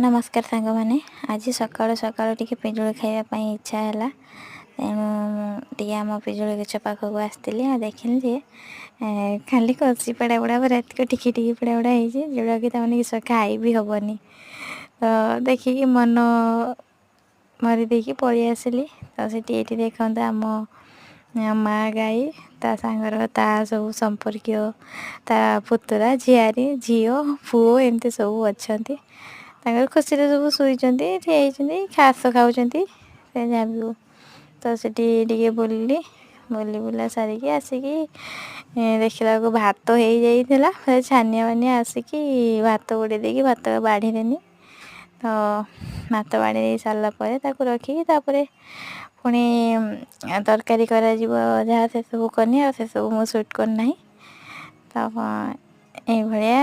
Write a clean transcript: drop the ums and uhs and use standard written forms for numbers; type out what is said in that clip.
ନମସ୍କାର ସାଙ୍ଗମାନେ, ଆଜି ସକାଳୁ ସକାଳୁ ଟିକେ ପିଜୁଳି ଖାଇବା ପାଇଁ ଇଚ୍ଛା ହେଲା, ତେଣୁ ଟିକେ ଆମ ପିଜୁଳି ଗଛ ପାଖକୁ ଆସିଥିଲି। ଆଉ ଦେଖିଲି ଯେ ଖାଲି କଷି ପେଡ଼ା ଗୁଡ଼ା ପୁରା ଏତିକି ଟିକେ ଟିକେ ପେଡ଼ା ଗୁଡ଼ା ହେଇଛି, ଯେଉଁଟାକି ତାମାନେ ଖାଇ ବି ହେବନି। ତ ଦେଖିକି ମନ ଭରି ଦେଇକି ପଳେଇ ଆସିଲି। ତ ସେଠି ଏଇଠି ଦେଖନ୍ତୁ, ଆମ ମା ଗାଈ, ତା ସାଙ୍ଗର ତା ସବୁ ସମ୍ପର୍କୀୟ, ତା ପୁତୁରା, ଝିଆରୀ, ଝିଅ, ପୁଅ ଏମିତି ସବୁ ଅଛନ୍ତି। ତାଙ୍କର ଖୁସିରେ ସବୁ ଶୋଇଛନ୍ତି, ଠିଆ ହେଇଛନ୍ତି, ଘାସ ଖାଉଛନ୍ତି, ସେ ଯାହା ବି ହଉ। ତ ସେଠି ଟିକେ ବୁଲିଲି। ବୁଲି ବୁଲା ସାରିକି ଆସିକି ଦେଖିଲା ବେଳକୁ ଭାତ ହେଇଯାଇଥିଲା। ଛାନିଆ ମାନିଆ ଆସିକି ଭାତ ଉଡ଼େଇ ଦେଇକି ଭାତ ବାଢ଼ିଦେନି। ତ ଭାତ ବାଢ଼ି ଦେଇ ସାରିଲା ପରେ ତାକୁ ରଖିକି ତାପରେ ପୁଣି ତରକାରୀ କରାଯିବ ଯାହା, ସେସବୁ କନି। ଆଉ ସେସବୁ ମୁଁ ସୁଟ୍ କରିନାହିଁ। ତ ଏଇଭଳିଆ।